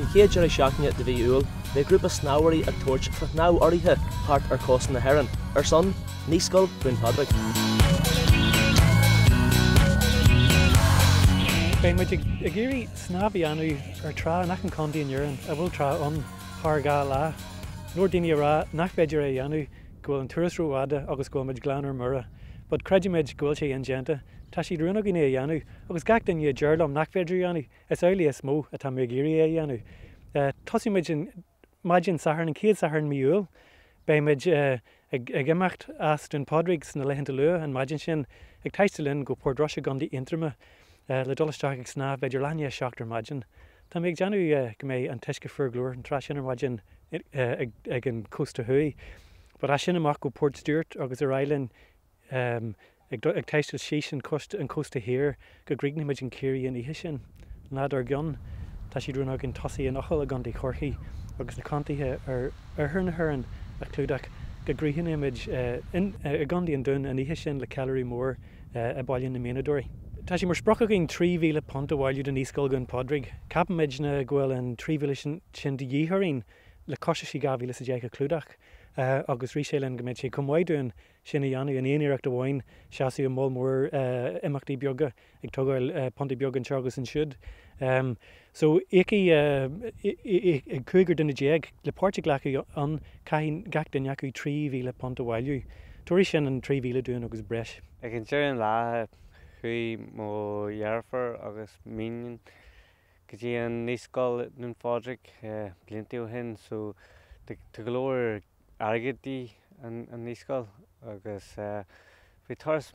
An chéad deireadh seachtaine de mhí Iúil, beidh grúpa snámhóirí ag tabhairt fá shnámh urraithe thart ar chósta na hÉireann, ar son Naíscoil Dhún Phádraig. Beidh muid ag iarraidh snámh a dhéanamh ar trá in achan contae in Éirinn a bhfuil trá ann thar 2 lá. Go leor daoine ag rá nach féidir é a dhéanamh, go bhfuil an turas rófhada agus go bhfuil muid glan ar mire. But creidimid go bhfuil sé indéanta. Tá sé de rún againn é a dhéanamh agus gach duine a deir liom nach féidir a dhéanamh, Is amhlaidh is mó atá mé ag iarraidh é a dhéanamh. Tosóidh muid maidin Sathairn, an chéad Satharn mí Iúil. Beidh muid ag imeacht as Dún Pádraig sna laethanta luath an maidin sin, ag taisteal linn go Port Rois i gContae Aontroma le dul isteach ag snámh b'fhéidir leath i ndiaidh a 7 ar maidin. Tá mé ag déanamh go mbeidh an t-uisce fuar go leor an tráth sin ar maidin ag an cósta thuaidh. But as sin amach go Port Stewart agus ar aghaidh linn Ag taisteal síos an cósta thiar go gcríochnaímid in Ciarraí an oíche sin. An lá dár gcionn, tá sé de rún againn tosaí in Eochaill i gContae Chorcaí agus na contaetha ar oirthear na hÉireann a chlúdach go gcríochnaímid i gContae an Dúin an oíche sin le ceiliúradh mór i Baile na Mianadóirí. Tá sé mar sprioc againn £3,000 a bhailiú do Naíscoil Dhún Pádraig. Ceapaimidne go bhfuil an 3,000 sin de dhíth orainn le costaisí 2010 a chlúdach agus rith sé linn go mbeadh sé chomh maith dúinn sin a dhéanamh in aon iarracht amháin, seasamh i moll mór imeachtaí beaga, ag tógáil puntaí beaga anseo agus ansiúd. So, íocfaidh cúigear duine déag le páirt a ghlacadh ann, caithfidh gach duine acu £3,000 a bhailiú. Tabharfaidh sin an 3,000 dúinn agus breis. Ag an deireadh an lá, chuaigh mo dheirfiúr agus m'iníon go dtí an naíscoil i nDún Phádraig blianta ó shin so tá go leor airgead di an naíscoil agus bhí turas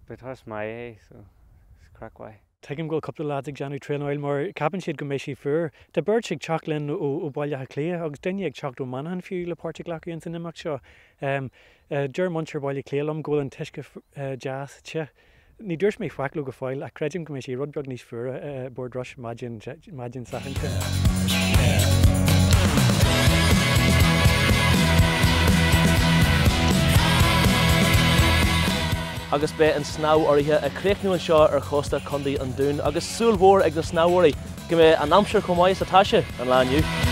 bhí turas maith é so is craic mhaith. Tuigim go bhfuil cúpla lads ag déanamh traenáil mar ceapann siad go mbeidh sé fuar. Tá beirt ag teacht linn ó Baile Átha Cliath agus duine ag teacht ó Manchain fiú le páirt a ghlacadh ins an imeacht seo. Deir muintir Bhaile Átha Cliath liom go bhfuil an t-uisce deas te. Ní dúirt mé faic leo go fóill ach creidim go mbeidh sé rud beag níos fuaire i bPort Rois maidin maidin Sathairn sin. Agus beidh an snámh urraithe ag críochnú anseo ar chósta Chontae an Dúin agus súil mhór ag na snámhóirí go mbeidh an aimsir chomh maith is atá sé an lá inniu.